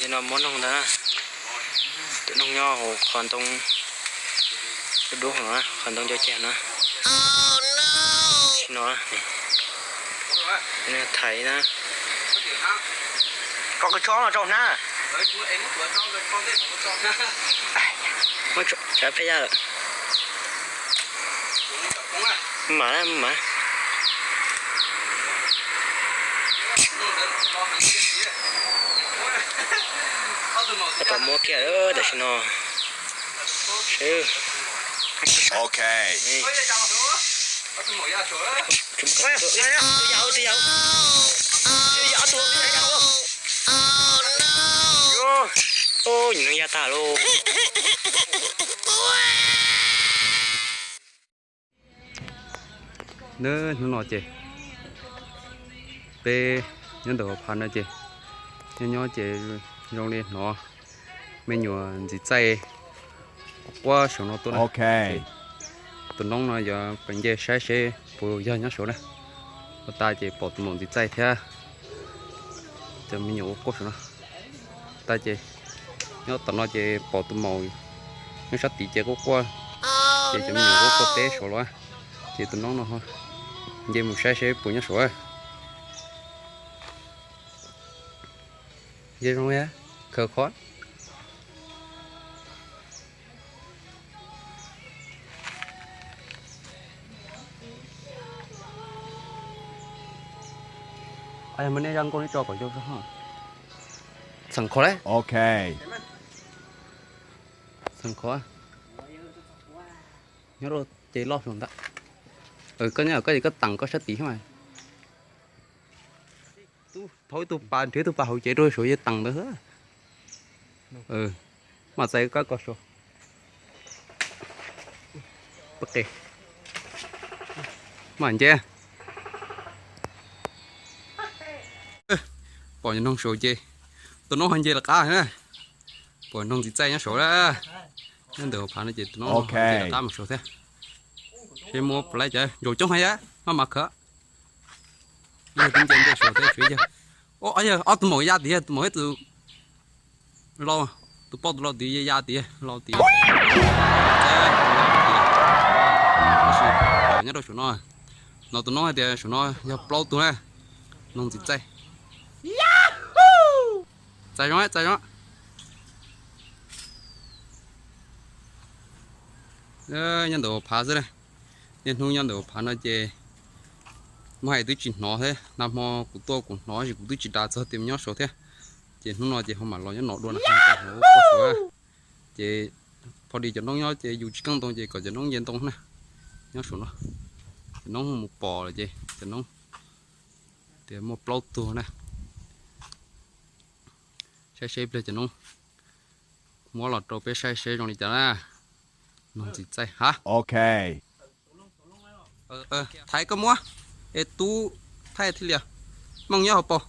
No muab noog ntawd na. Tus noog nyob hauv qhov ntoo dub dub no, qhov ntoo cau ceg no. Sim no thaiv na. Koj kws tsho no rau hnab. Muab tshav peb yaj lawm. Mam na, mam. Tab tom muab kiag tam sim no. Ok. Tus yau, tus yau. Tus yau, tus yau. Ub, nws ya tag lauj. Hnub no ces peb nyob ntawm hauv phav no ces nyob nyob ces zoo li hnov me nyuam ntxiv txaij quaj saum no tuaj na. Tus noob no yuav pem nce saib seb puas yog nyob saud na. Ua tas ces pom tus maum ntxiv txaij thiab cov me nyuam ua quaj saum no. Tas ces nyob tom no ces pom tus maum nyob sab tid ces quaj quaj, ces cov me nyuam quaj quaj teb saud los, ces tus noob no nce mus saib seb puas nyob saud. Nce zoo li, khaws qhov. Muab nej zaj nkauj neb tso kom zoo. Txheem qhov lawm. Txheem qhov. Nyob rau ces loj hlo ntawd. Koj nyob koj ces koj teem koj sab tid mas. Thaub ib tug pas nrhiav ib tug pas hauv cev rau saum yeej teem ntawd. Mam txais koj ko saud. Mam nce. Pom noog saud ces tus noob ho nce lawv qab na. Pom noog ntxiv txaij nyob saud na. Nyob ntawm hauv phav no ces tus noob nce lawv qab mus saud thiab. Seb muab pom lawm cov ntsaum coob heev, maj mam khawm. Yog twb nce nce saud thiab tsuav yog, yog ob tug maum ya tiag, tus maum thiab tus lau, tus poj tus lau tid ya tiag, lau tid. Tab sis pom nyob rau saum no, no tus noob hais tias saum no yog plaub tug na, noog ntxiv txaij. Txais zoo, txais zoo. Nyob ntawm hauv phav xwb na. Niaj hnub nyob ntawm hauv phav no ces muab hais twb tsis hnov thiab, nag hmo kuv tuaj kuv hnov tab sis kuv twb tsis dag txog tias nyob saud thiab. Ces hnub no ces ho mam los nyob no dua na, ces pho dis cov noob nyob ces yus tsis keej ntoo ces kom cov noob nce ntoo na. Nyob saum no, cov noob mus pom lawm ces cov noob tias muaj plaub tug na. Saib seb pliag cov noob muab los rau peb saib seb zoo li cas na. Noog ntxiv txaij hab. Ok. Thaiv koj muab, es tub thaij thiaj li. Mooj nyob hauv paus.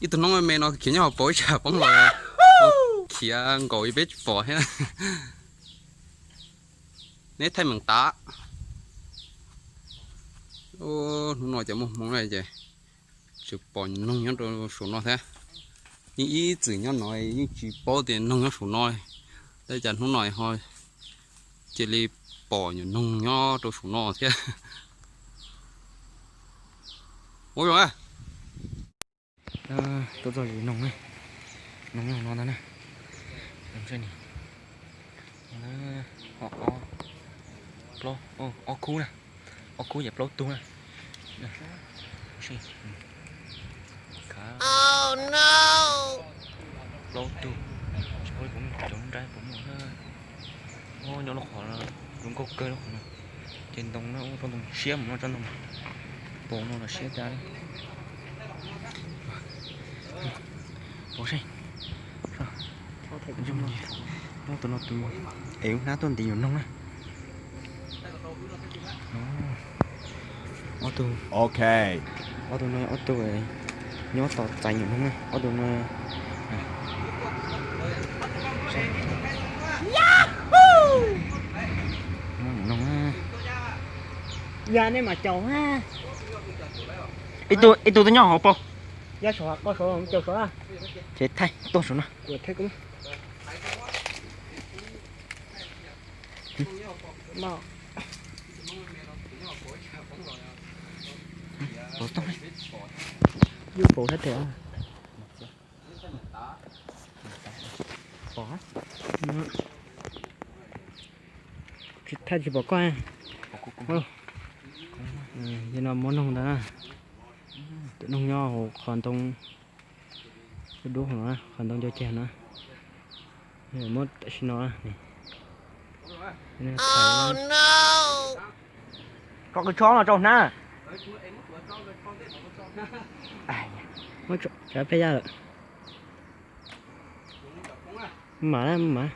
Ib tug noob me no khiav nyob hauv paus ib tsam poob los khiav nkaus ib peb tsis pom thiab. Neb thaij meem tav. Hnub no cov muaj hmoo na ces tseem pom noog nyob rau saum no thiab. Yeej ib txwm nyob no yeej tsis paub tias noog nyob saum no. Tab cas hnub no ho cia li pom nyuam noog nyob rau saum no thiab. Ua zoo. Tuaj txog zis noog na, noog nyob no ntag na. Ob khub na, ob khub ces plaub tug na. Plaub tug, tsis paub puas muaj cov nrab puas muaj. Nyob lub qhov zoo nkauj kawg lub qhov no. Ces ntoo no ua tau ntoo siab mus no tsob ntoo. Pom no los siab tas li. Pom seb. Nyob tus no tus es lub hnab tuaj ntiv nyuam noog na. Ob tug. Ok. Ob tug no ob tug nyob tos txais nyuam noog na, ob tug no. Nyuam noog na. Ya nej mas caum ha. Ib tug twb nyob hauv paus. Yaj saum qo saud caum saud na. Ces thaij tuaj saum no. Pov toj, yuav pov sab tias. Tsis thaij tsis pom koj. Yog no muab noog ntawd na. Tus noog nyob hauv qhov ntoo, dub dub hauv no, qhov ntoo ncau ceg no. Muab tam sim no. Tso kws tsho no rau hnab. Muab tso, tso peb yaj lawm. Mam na, mam.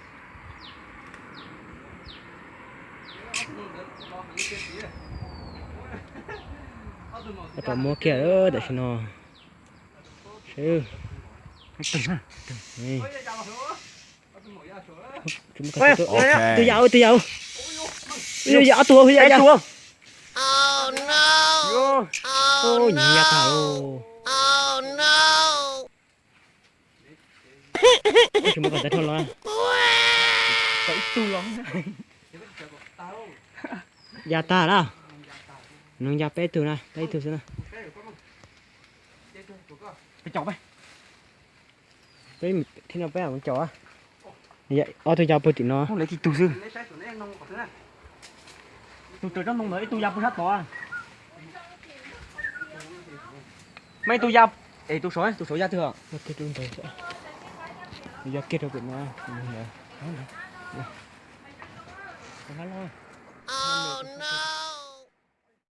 Tab tom muab kiag tam sim no. Seb. Tus yau, tus yau, yog ob tug, yog yau. Nyiag tag lauj. Tsis muaj kom tawv dhau los. Ya tag lawm. Nws ya peb tug na, peb tug xwb na. Peb thib no peb caum. Ob tug ya puag tim no. Ib tug xwb. Tus raws tsob ntoo ntawd ib tug ya puag sab tod. Mas ib tug ya, es tus saud, tus saud ya twg os? Ya kiag rau pem no.